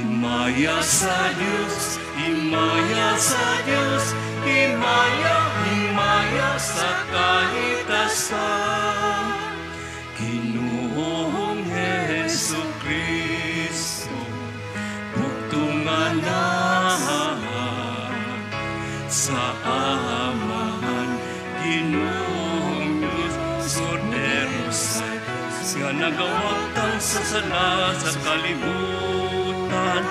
Himaya sa Diyos, himaya sa Diyos, himaya, himaya sa kahitasan. Ginoong Hesu Kristo, bugtong Anak sa Amahan, Ginoong Diyos, Kordero sa Diyos, nga nagawagtang sa sala sa kalibutan,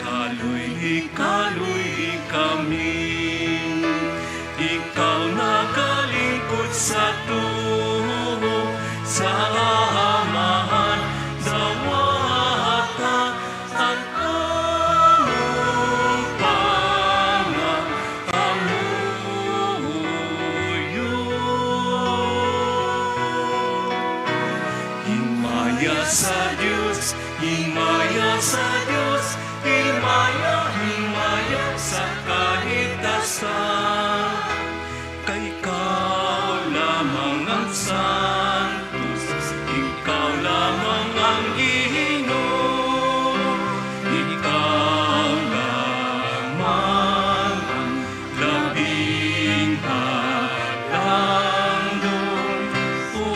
kaluy-i, kaluy-i kami. Ikaw nagalingkod sa tuo, sa Amahan, dawata ang among pangamuyo. Himaya sa Diyos, himaya sa Diyos, himaya, himaya sa kahitasan. Kay ikaw lamang ang Santos, ikaw lamang ang Ginoo, ikaw lamang ang labing halangdon. O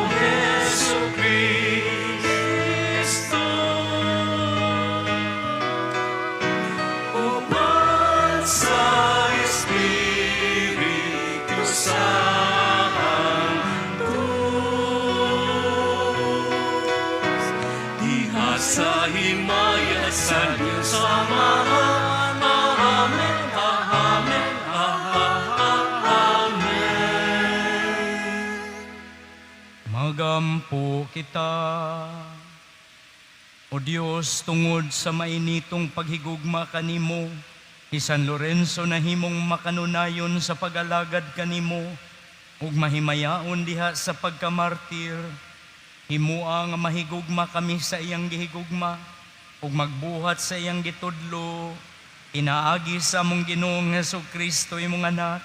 Hesu Kristo, uban sa Espiritu Santo, diha sa himaya sa Diyos Amahan. Amen, Amen, Amen. Magampo kita. O Dios, tungod sa mainitong paghigugma kanimo, si San Lorenzo nahimong makanunayon sa pag-alagad kanimo, ug mahimayaon diha sa pagkamartir. Himua nga mahigugma kami sa iyang gihigugma, ug magbuhat sa iyang gitudlo, pinaagi sa among Ginoong Hesu Kristo, imong Anak,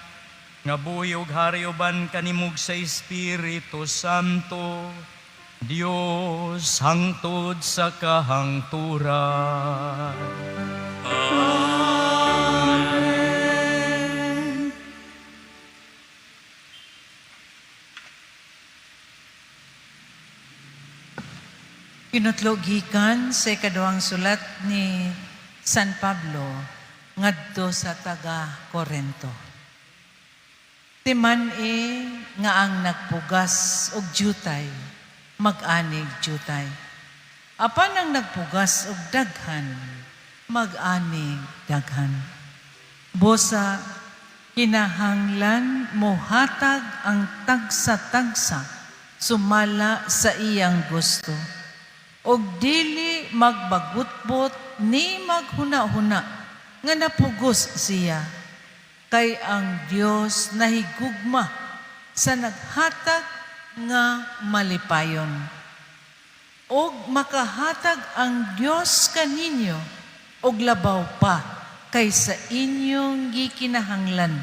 nga buhi ug hari uban kanimo ug sa Espiritu Santo, Dios hangtod sa kahangturan. Amen. Pinutlo gikan sa ikaduhang sulat ni San Pablo ngadto sa taga Korento. Timan-i nga ang nagpugas og jutay, mag-anig jutay. Apan ang nagpugas og daghan, mag-anig daghan. Busa kinahanglan mohatag ang tagsa-tagsa sumala sa iyang gusto og dili magbagutbot ni maghuna-huna nga napugos siya, kay ang Dios nahigugma sa naghatag nga malipayon. Og makahatag ang Dios kaninyo og labaw pa kaysa inyong gikinahanglan,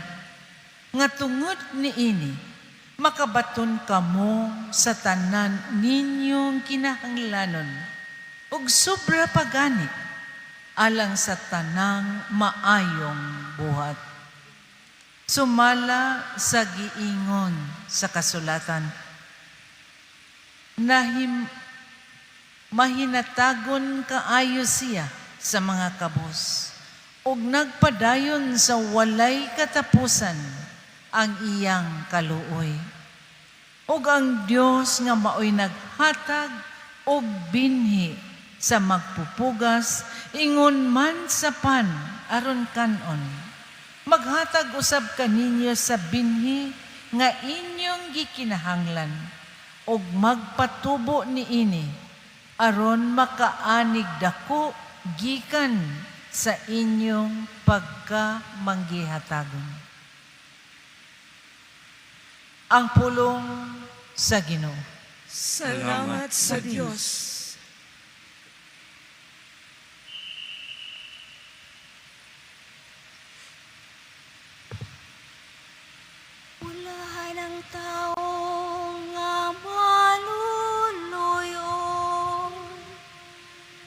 nga tungod niini makabaton kamo sa tanan ninyong kinahanglanon ug sobra pa gani alang sa tanang maayong buhat. Sumala sa giingon sa kasulatan, mahinatagon kaayo siya sa mga kabus ug nagpadayon sa walay katapusan ang iyang kaluoy. Ug ang Dios nga maoy naghatag og binhi sa magpupugas ingon man sa pan aron kanon, maghatag usab kaninyo sa binhi nga inyong gikinahanglan ug magpatubo niini aron makaanig dako gikan sa inyong pagkamanggihatagon. Ang pulong sa Ginoo. Salamat sa Diyos. Ulahan ang tao nga maluluyon.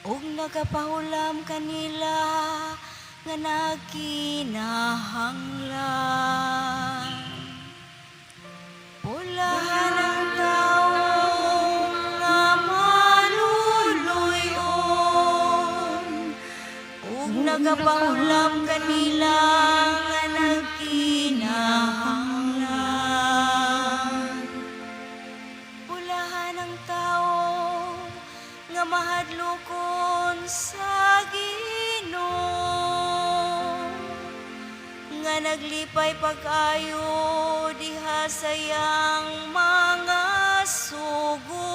Ug nagapahulam kanila nga nagkinahanglan. Bulahan ang tawo nga maluluy-on ug nagapahulam kanila nga nagkinahanglan. Bulahan ang tawo nga mahadlokon sa Ginoo, nga naglipay pag-ayo diha sa iyang mga sugo.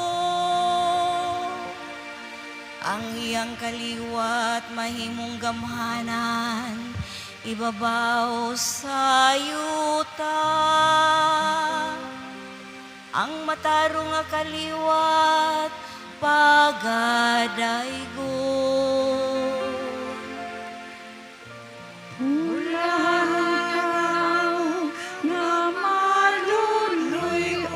Ang iyang kaliwat mahimong gamhanan ibabaw sa yuta. Ang matarong nga kaliwat pagadaygon. Bulahan ang tawo nga maluluy-on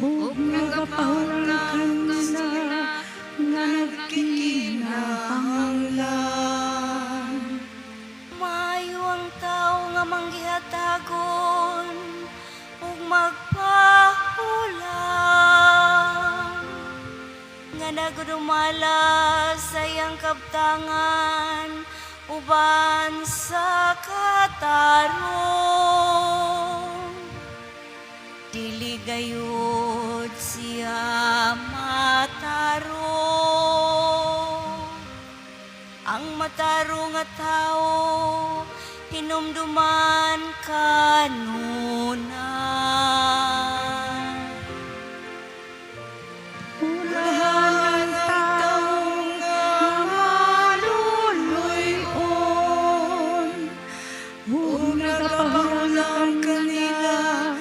ug nagapahulam kanila nga nagkinahanglan. Maayo ang tao nga manggihatagon ug magpahulam, nga nagadumala sa iyang kabtangan uban sa katarong. Dili gayud siya matarong. Ang matarong nga tao hinumduman kanunay. Bulahan ang tawo nga maluluy-on ug nagapahulam kanila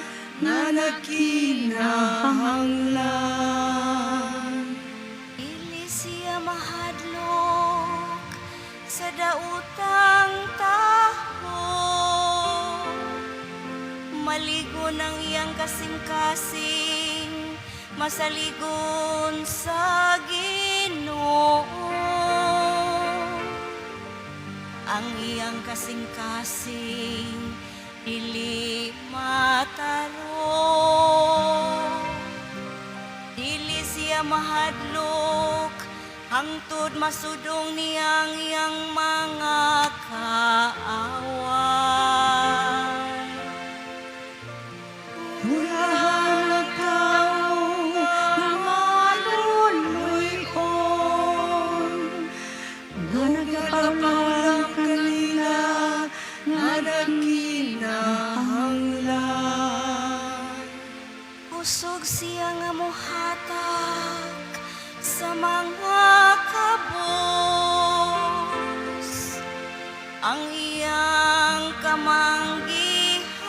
nga nagkinahanglan. Dili siya mahadlok sa daotang taho. Maligon ang iyang kasing-kasing, masaligon sa Ginoo. Ang iyang kasing-kasing, dili matarong. Dili siya mahadlok hangtod masudong niyang iyang mga kaaway. Bulahan ang tawo nga maluluy-on nga nagapahulam kanila nga nagkinahanglan. Kusog siya nga mohatag sa mga kabos. Ang iyang kamang gihatagon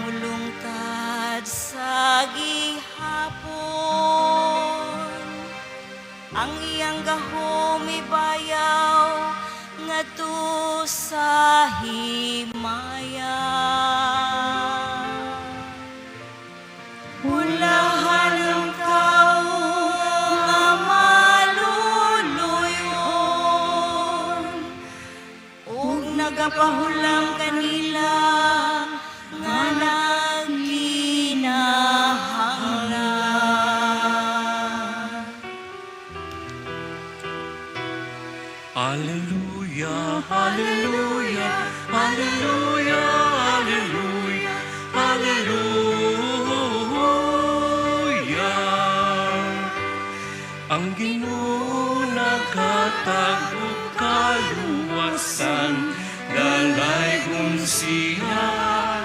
mulungtad sa gihapon. Ang iyang gahom ibayaw ngadto sa himaya. Bulahan ang tawo nga maluluy-on ug nagapahulam kanila nga nagkinahanglan. Alleluia, Alleluia, Alleluia, Alleluia, Alleluia. Ang Ginoo naghatag og kaluwasan, dalaygon siya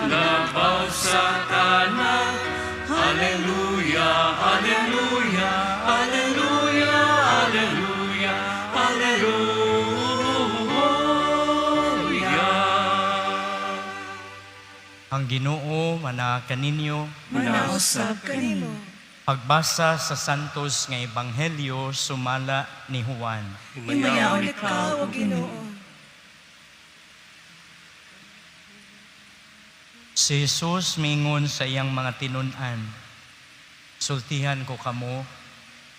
labaw sa tanan. Alleluia, Alleluia, Alleluia, Alleluia, Alleluia. Ang Ginoo manaa kaninyo. Manausab kanimo. Pagbasa sa Santos nga Ebanghelyo sumala ni Juan. Himayaon ikaw, O Ginoo. Si Jesus mingon sa iyang mga tinun-an, Sultihan ko kamo,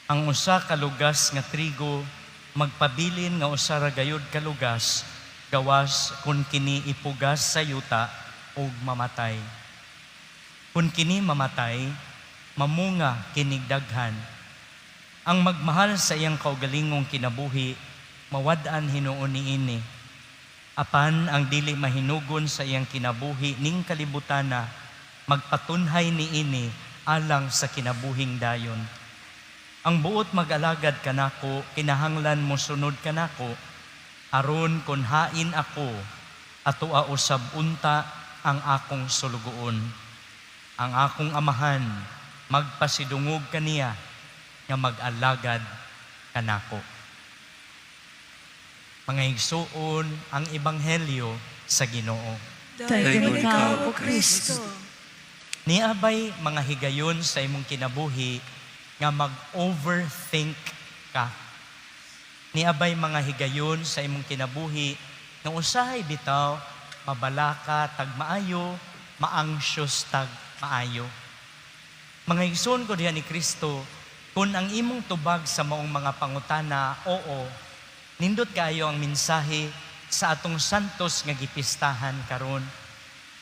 ang usa ka lugas nga trigo magpabilin nga usa ra gayud ka lugas, gawas kung kini ipugas sa yuta ug mamatay. Kung kini mamatay, mamunga kinig daghan. Ang magmahal sa iyang kaugalingong kinabuhi, mawad-an hinuon niini. Apan ang dili mahinugon sa iyang kinabuhi ning kalibutana, magpatunhay niini alang sa kinabuhing dayon. Ang buot mag-alagad kanako, kinahanglan mosunod kanako, aron kon hain ako, atoa usab unta ang akong sulugoon. Ang akong Amahan magpasidungog kaniya nga mag-alagad kanako. Mga igsuon, ang ebanghelyo sa Ginoo. Daygon ikaw, O Kristo. Naa bay mga higayon sa imong kinabuhi nga mag-overthink ka? Naa bay mga higayon sa imong kinabuhi nga usahay bitaw mabalaka tag maayo, ma-anxious tag maayo? Mga igsoon ko diha ni Kristo, kung ang imong tubag sa maong mga pangutana, oo, nindot kaayo ang mensahe sa atong santos nga gipistahan karon.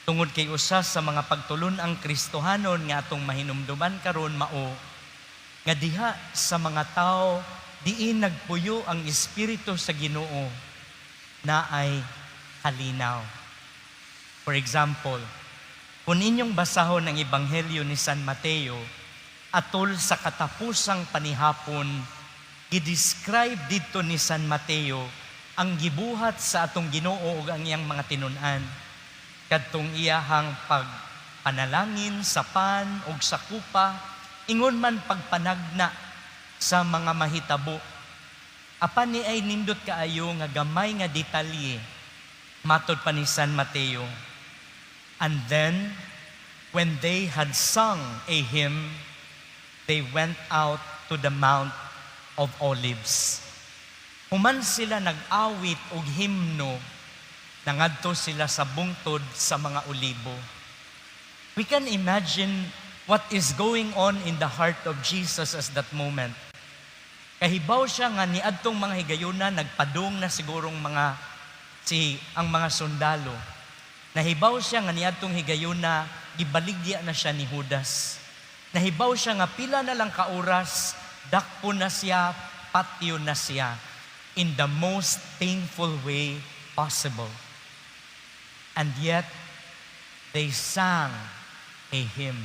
Tungod kay usa sa mga pagtulun-ang Kristohanon nga atong mahinumduman karon mao nga diha sa mga tao diin nagpuyo ang espiritu sa Ginoo, naay kalinaw. For example, kung inyong basahon ang Ebanghelyo ni San Mateo, atol sa katapusang panihapon, gidescribe didto ni San Mateo ang gibuhat sa atong Ginoo ug ang iyang mga tinun-an. Kadtong iyahang pagpanalangin sa pan ug sa kupa, ingon man pagpanagna sa mga mahitabo. Apan niay nindot kaayo nga gamay nga detalye matod pa ni San Mateo. "And then, when they had sung a hymn, they went out to the Mount of Olives." Human sila nag-awit og himno, nangadto sila sa bungtod sa mga olibo. We can imagine what is going on in the heart of Jesus at that moment. Kahibaw siya nga niadtong mga higayuna nagpadung na sigurong mga si ang mga sundalo. Nahibaw siya nga niadtong higayuna gibaligya na siya ni Judas. Nahibaw siya nga pila na lang ka oras, dakpo na siya, patyon na siya in the most painful way possible. And yet, they sang a hymn.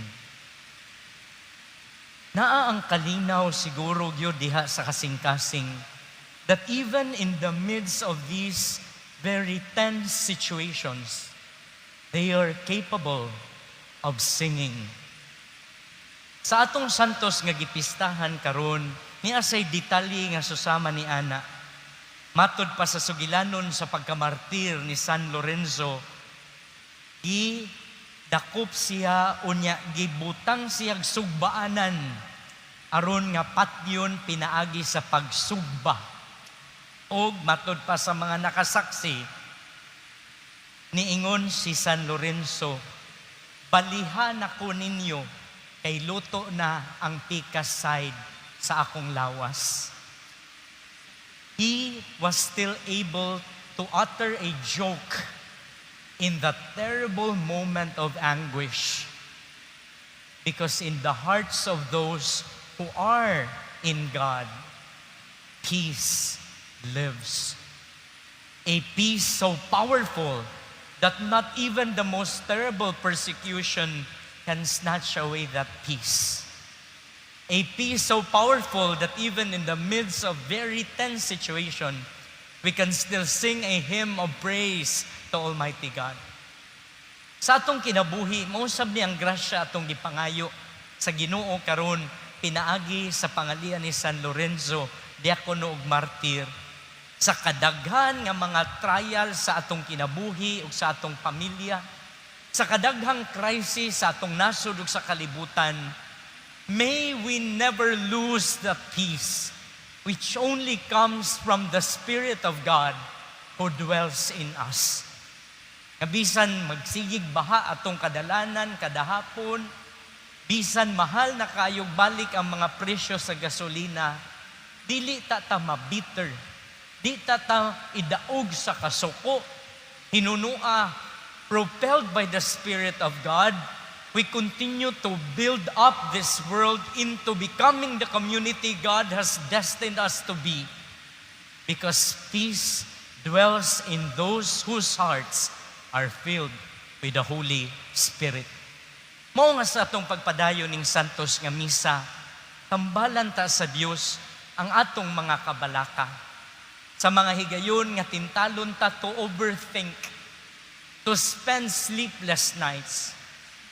Naa ang kalinaw siguro gyud diha sa kasing-kasing that even in the midst of these very tense situations, they are capable of singing. Sa atong santos nga gipistahan karon, naa say detalye nga susama ni ana. Matod pa sa sugilanon sa pagkamartir ni San Lorenzo, gi dakop siya unya gibutang siya sugbaanan aron nga patyon pinaagi sa pagsugba. Og matod pa sa mga nakasaksi, niingon si San Lorenzo, "Baliha nako ninyo kay luto na ang pikas side sa akong lawas." He was still able to utter a joke in that terrible moment of anguish. Because in the hearts of those who are in God, peace lives. A peace so powerful that not even the most terrible persecution can snatch away that peace. A peace so powerful that even in the midst of very tense situation, we can still sing a hymn of praise to Almighty God. Sa atong kinabuhi, mao sab ni ang grasya atong gipangayo sa Ginoo karon pinaagi sa pangalian ni San Lorenzo, diakono ug martir. Sa kadaghan nga mga trial sa atong kinabuhi ug sa atong pamilya, sa kadaghang crisis sa atong nasod ug sa kalibutan, may we never lose the peace which only comes from the Spirit of God who dwells in us. Nga bisan magsigig baha atong kadalanan, kadahapon, Bisan mahal na kayog balik ang mga presyo sa gasolina, dili ta ta mabitter. Di ta ta idaog sa kasuko. Hinunua, propelled by the Spirit of God, we continue to build up this world into becoming the community God has destined us to be. Because peace dwells in those whose hearts are filled with the Holy Spirit. Mao nga sa atong pagpadayon ning Santos nga misa, tambalan ta sa Dios ang atong mga kabalaka. Sa mga higayon nga tintalon ta to overthink, to spend sleepless nights,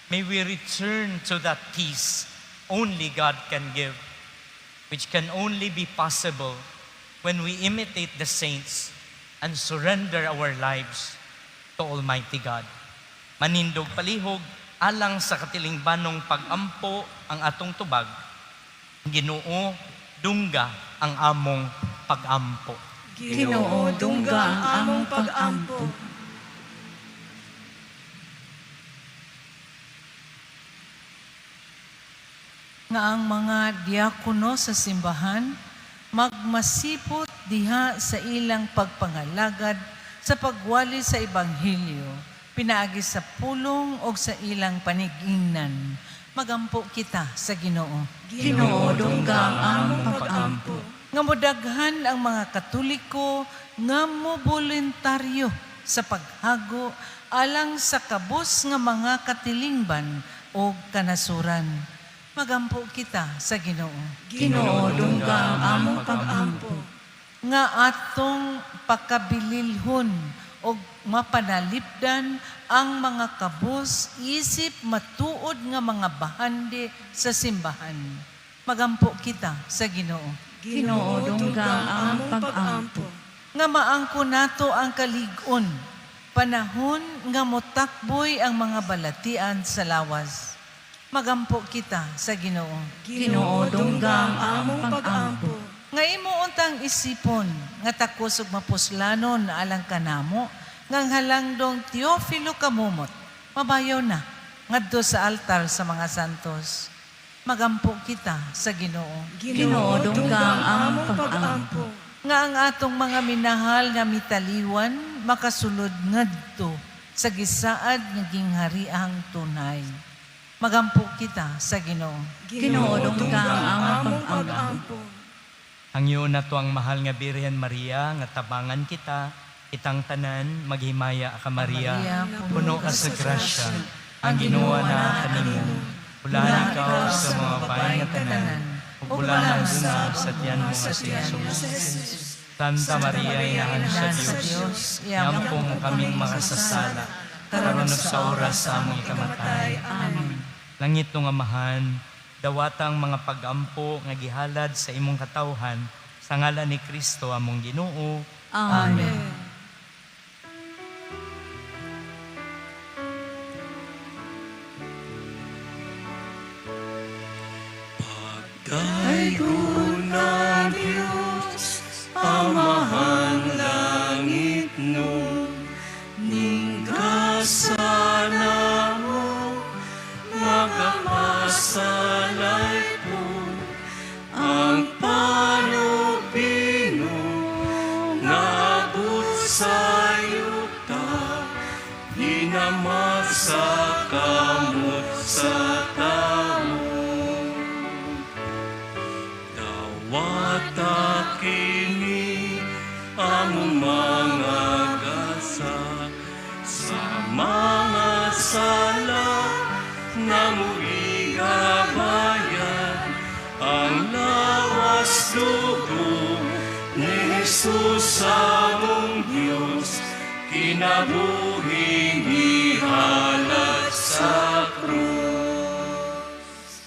may we return to that peace only God can give, which can only be possible when we imitate the saints and surrender our lives to Almighty God. Manindog palihog alang sa katilingbanong pagampo ang atong tubag. Ginoo, dungga ang among pagampo. Ginoo, dungga ang among pagampo. Nga ang mga diakono sa simbahan magmasipot diha sa ilang pagpangalagad sa pagwali sa ebanghelyo pinaagi sa pulong o sa ilang panigingnan. Magampo kita sa Ginoo. Ginoo, dungga ang among pagampo. Nga modaghan ang mga Katoliko nga moboluntaryo sa paghago alang sa kabus nga mga katilingban o kanasuran. Magampo kita sa Ginoo. Ginoo, dungga ang among pagampo. Nga atong pakabililhon og mapanalipdan ang mga kabus isip matuod nga mga bahandi sa simbahan. Magampo kita sa Ginoo. Ginoo, dungga ang among pagampo. Nga maangko nato ang kalig-on, panahon nga motakboy ang mga balatian sa lawas. Magampo kita sa Ginoo. Ginoo, dungga ang among pagampo. Nga imo untang isipon nga takos ug mapuslanon alang kanamo nga ang halangdong Teofilo Kamumot mabayaw na ngadto sa altar sa mga santos. Magampo kita sa Ginoo. Ginoo, dungga ang among pagampo. Nga ang atong mga minahal nga mitaliwan makasulod ngadto sa gisaad nga ginghariang tunay. Magampo kita sa Ginoo. Ginoo, dungga ang among pagampo. Hangyo nato ang mahal nga Birhen Maria nga tabangan kita, kitang tanan maghimaya ka Maria, puno ka sa grasya, ang Ginoo naa kanimo. Bulahan ikaw sa mga babae nga tanan, ug bulahan ang bunga sa tiyan mo nga si Jesus. Santa Maria, Inahan sa Dios, iampo mo kaming makasasala, karon ug sa oras sa among ikamatay. Amen. Langit nga Amahan, dawata ang mga pagampo nga gihalad sa imong katawhan sa ngalan ni Kristo among Ginoo. Amen. Pagdaygon na Diyos, Amahan langit no, ninggasa namo, magapasalay po, ang panubino, naabot sa yuta, di naman sa kamot sa tao. Dawata kini among mga gasa sa mga sala namo igabayan ang lawas dugo ni Jesus among Diyos kinabuhing gihalad sa krus.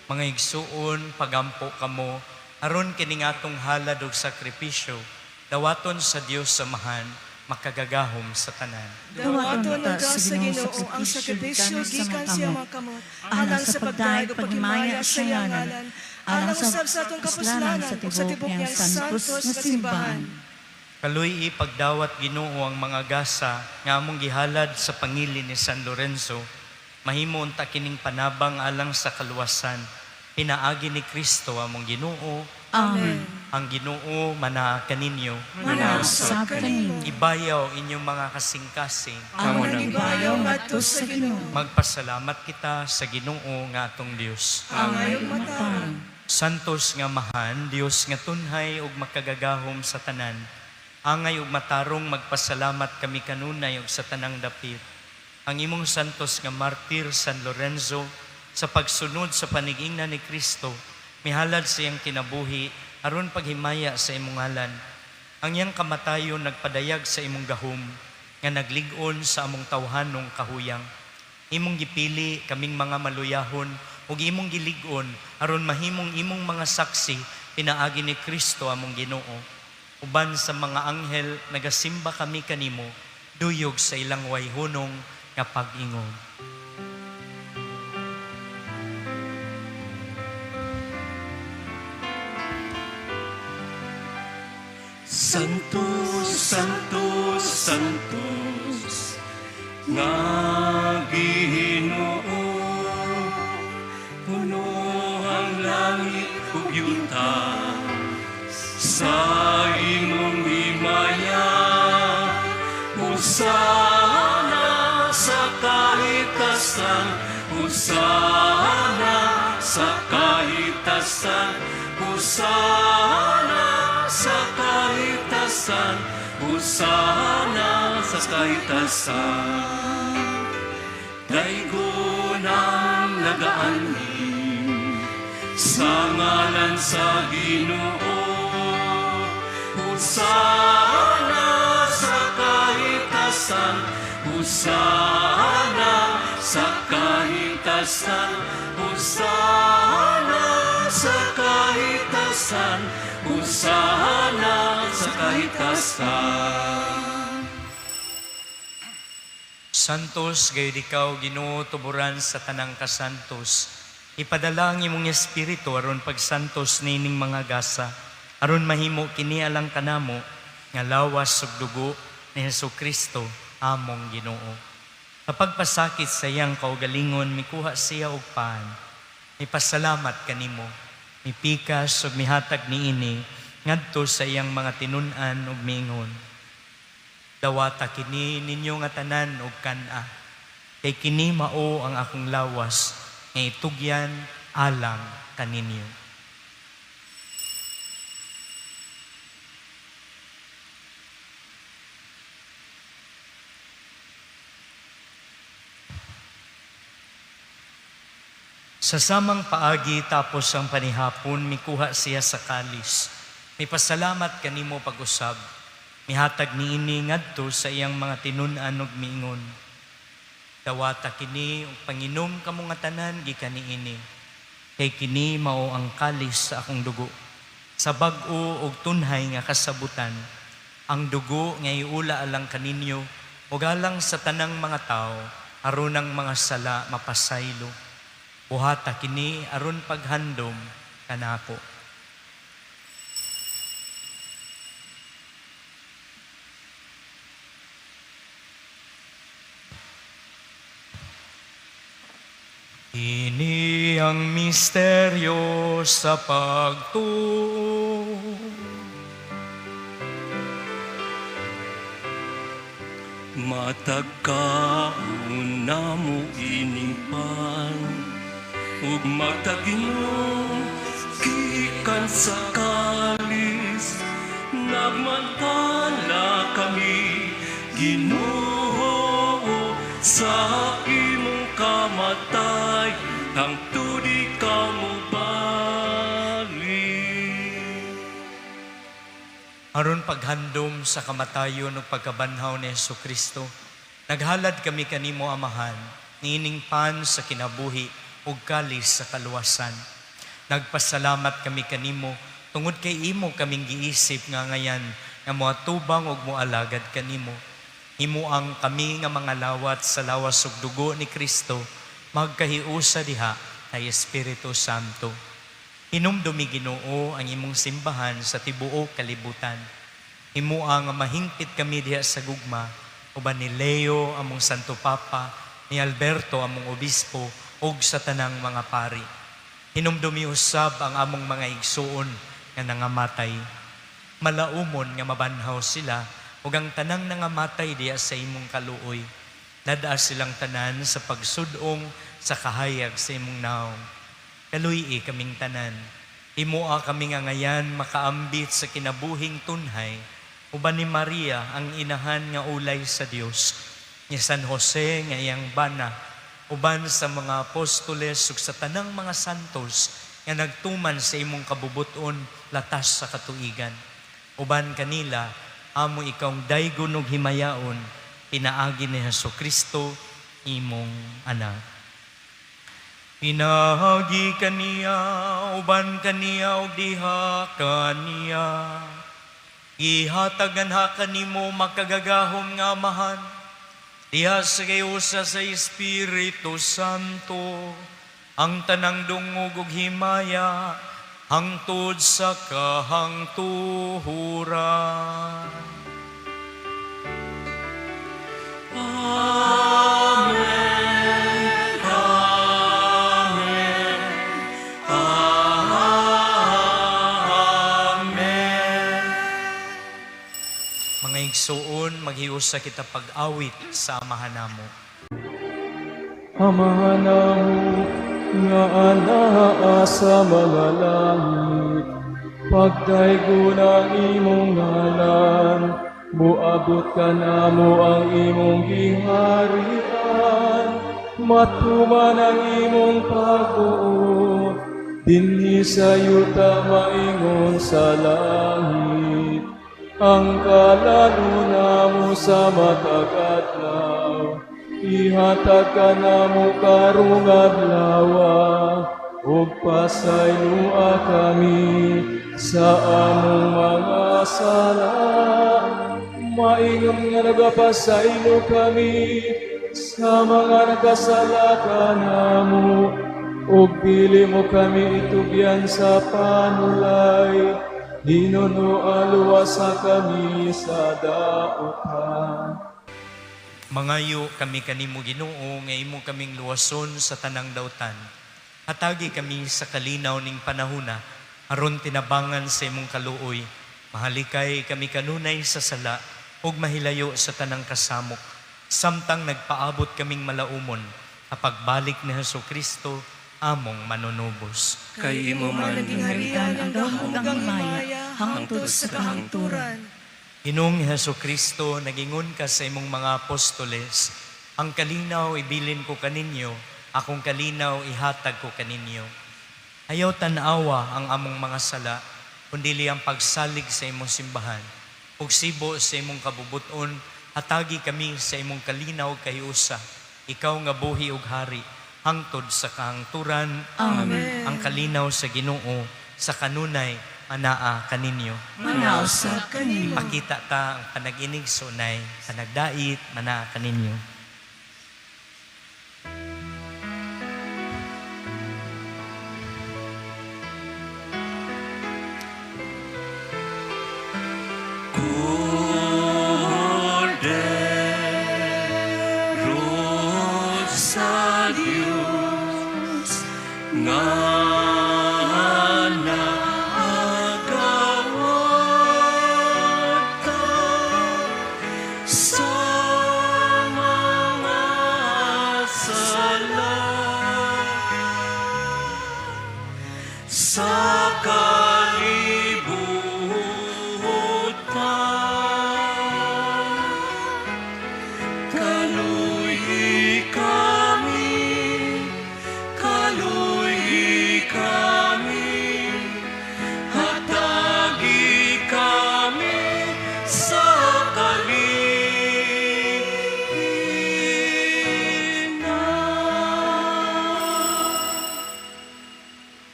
Mga igsuon, pagampo kamo, aron kining atong halad og sakripisyo, dawaton sa Dios Amahan, makagagahom sa tanan. Dawaton ta sa Ginoo ang sakripisyo gikan sa iyang mga kamot, alang sa pagdayeg ug paghimaya sa iyang ngalan, alang usab sa atong kapuslanan ug sa tibok niyang santos nga simbahan. Kaluy pagdawat Ginoo ang mga gasa nga among gihalad sa pangilin ni San Lorenzo. Mahimo unta kining panabang alang sa kaluwasan. Pinaagi ni Kristo among Ginoo. Amen. Ang Ginoo manaa kaninyo. Manaa usab kanimo. Ibayaw inyong mga kasing-kasing. Amo nang ibayaw ngadto sa Ginoo. Magpasalamat kita sa Ginoo nga atong Dios. Angay ug matarong. Santos nga Amahan, Dios nga tunhay ug makagagahom sa tanan. Angay ug matarong magpasalamat kami kanunay ug sa tanang dapit. Ang imong santos nga martir San Lorenzo sa pagsunod sa panigingna ni Kristo, mihalad sa iyang kinabuhi aron paghimaya sa imong ngalan. Ang iyang kamatayon nagpadayag sa imong gahom nga naglig-on sa among tawhanong kahuyang. Imong gipili kaming mga maluyahon ug imong gilig-on aron mahimong imong mga saksi pinaagi ni Kristo among Ginoo. Uban sa mga anghel nagasimba kami kanimo duyog sa ilang wayhunong nga pag-ingon. Santo, Santo, Santos, nga Ginoo, puno ang langit ug yuta sa imong himaya. Hosana sa kahitasan, Hosana sa kahitasan, Hosana sa kahitasan, Hosana sa kahitasan. Daygon ang nagaanhi sa ngalan sa Ginoo. Hosana sa kahitasan, Hosana sa kahitasan, Hosana sa kahitasan, Hosana sa kahitasan. Santos, gayud ikaw Ginoo tuburan sa tanang kasantos. Ipadala ang imong espiritu aron pagsantos nining mga gasa, aron mahimo kini alang kanamo nga lawas ug dugo ni Hesukristo among Ginoo. Kapag pasakit sa iyang kaugalingon, mikuha siya og pan. Mipasalamat kanimo, mipikas ug mihatag niini ngadto sa iyang mga tinun-an ug miingon. Dawata kini ninyo nga tanan og kan-a. Kay kini mao ang akong lawas nga itugyan alang kaninyo. Sa samang paagi tapos ang panihapon, mikuha siya sa kalis. Mipasalamat kanimo pag-usab. Mihatag niini ngadto sa iyang mga tinun-an ug miingon. Dawata kini ug panginom kamo nga tanan gikan niini. Kay kini mao ang kalis sa akong dugo. Sa bag-o ug tunhay nga kasabutan, ang dugo nga iula alang kaninyo ug alang sa tanang mga tawo aron ang mga sala mapasaylo. Buhata kini aron paghandom kanako. Ini ang misteryo sa pagtuo. Matag kaon namo ining pan ug mataginom gikan sa kalis, nagmantala kami, Ginoo, sa imong kamatay hangtod ikaw mobalik. Aron paghandom sa kamatayon ug pagkabanhaw ni Hesukristo, naghalad kami kanimo Amahan, niining pan sa kinabuhi ug kalis sa kaluwasan. Nagpasalamat kami kanimo tungod kay imo kaming giisip nga ngayan nga moatubang ug moalagad kanimo. Himuang kami nga mga lawat sa lawas ug dugo ni Kristo magkahiusa diha kay Espiritu Santo. Hinumdumi Ginoo ang imong simbahan sa tibuok kalibutan. Himua nga mahingpit kami diha sa gugma uban ni Leo among Santo Papa ni Alberto among obispo ug sa tanang mga pari. Hinumdumi usab ang among mga igsuon nga nangamatay. Malaumon nga mabanhaw sila ug ang tanang nangamatay diha sa imong kaluoy. Nadaa silang tanan sa pagsudong sa kahayag sa imong naong. Kaluy-i kaming tanan. Himoa kami nga ngayan makaambit sa kinabuhing tunhay uban ni Maria ang inahan nga ulay sa Dios, ni San Jose nga iyang bana, uban sa mga apostoles ug sa tanang mga santos nga nagtuman sa imong kabubuton latas sa katuigan. Uban kanila, amo ikawng daygon ug himayaon, pinaagi ni Hesus Kristo, imong anak. Pinaagi kaniya, uban kaniya ug diha kaniya. Ihatag anha kanimo makagagahom nga Amahan, diha sa kayusa sa Espiritu Santo, ang tanang dungog ug himaya, hangtod sa kahangtuhuran. Amen. Amen. Amen. Mga igsuon, maghiusa kita pag-awit sa Amahan namo. Amahan namo nga anaa sa mga langit, pagdaygon ang imong ngalan, muabot kanamo ang imong giharian, matuman ang imong pagbuot, dinhi sa yuta maingon sa langit. Ang kalan-on namo sa matag adlaw, ihatag kanamo karong adlawa, ug pasayloa kami sa among mga sala, maingon nga nagapasaylo kami sa mga nagkasala kanamo, ug dili mo kami itugyan sa panulay, hinunoa luwasa kami sa dautan. Mangayo kami kanimo, Ginoo, nga imo kaming luwason sa tanang dautan. Hatagi kami sa kalinaw ning panahuna aron tinabangan sa imong kaluoy. Mahalikay kami kanunay sa sala ug mahilayo sa tanang kasamok, samtang nagpaabot kaming malaumon sa pagbalik ni Hesus Kristo among manunubos. Kay imo man ang gingharian, ang gahom ug ang himaya, hangtod sa kahangturan. Ginoong Hesus Kristo, nagingon ka sa imong mga apostoles, "Ang kalinaw ibilin ko kaninyo, akong kalinaw ihatag ko kaninyo." Ayaw tan-awa ang among mga sala, kundili ang pagsalig sa imong simbahan. Ug sibo sa imong kabubuton, hatagi kami sa imong kalinaw kahiusa. Ikaw nga buhi ug hari, hangtod sa kahangturan. Amen. Ang kalinaw sa Ginoo sa kanunay anaa kaninyo. Manaa usab kanimo. Ipakita ta ang panag-inig sunay, panagdait manaa kaninyo. Kordero sa Dios nga naagawat sa mga sala sa kalibutan. Kaluy-i kami, kaluy-i kami, hatagi kami sa kalinaw.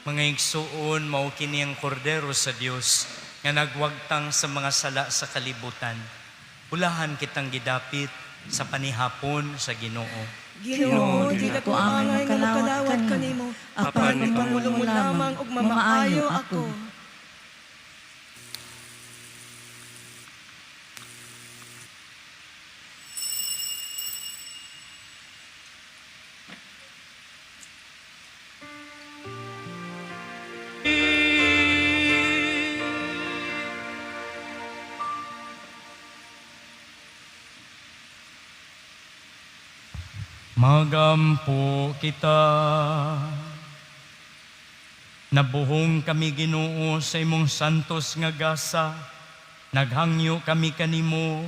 Mga igsuon, mao kini ang kordero sa Dios nga nagwagtang sa mga sala sa kalibutan. Bulahan kitang gidapit sa panihapon sa Ginoo. Ginoo, dili ko angay nga makalawat kanimo, apan ipangulo mo lamang ug mamaayo ako. Magampo kita. Nabuhong kami, Ginoo, sa imong santos nga gasa. Naghangyo kami kanimo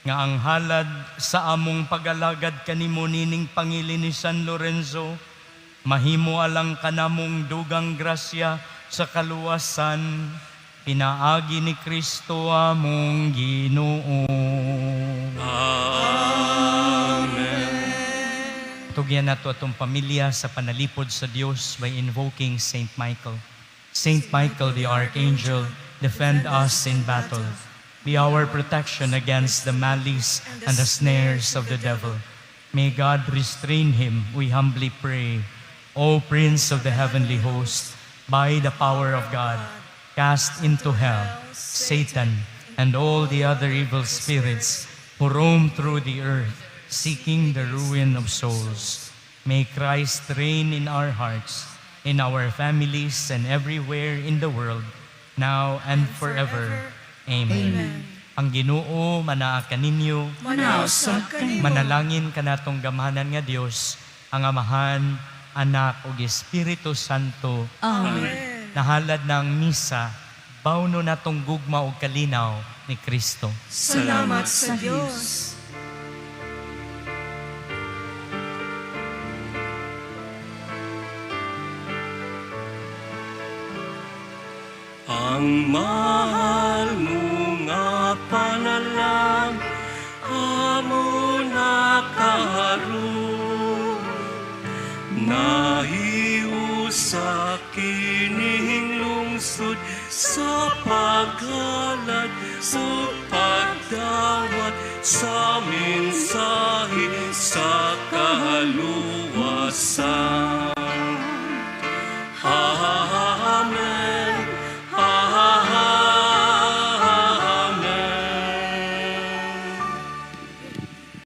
nga ang halad sa among pagalagad kanimo nining pangili ni San Lorenzo mahimo alang kanamong dugang grasya sa kaluwasan pinaagi ni Kristo among Ginoo. Amen. Tugyan nato atong pamilya sa panalipod sa Dios by invoking Saint Michael. Saint Michael the Archangel, defend us in battle. Be our protection against the malice and the snares of the devil. May God restrain him, we humbly pray. O Prince of the heavenly host, by the power of God, cast into hell Satan and all the other evil spirits who roam through the earth, seeking the ruin of souls. May Christ reign in our hearts, in our families, and everywhere in the world, now and forever. Amen. Amen. Ang Ginoo manaa kaninyo. Manaa usab kanimo. Manalangin kanatong gamhanan nga Dios, ang Amahan, Anak ug Espiritu Santo. Amen. Nahalad ng misa, bawno natong gugma ug kalinaw ni Kristo. Salamat sa Dios. Ang mahal mo nga panalang amo na karon, nahiusa kining lungsod sa paghalad ug pagdawat sa mensahe sa kaluwasan.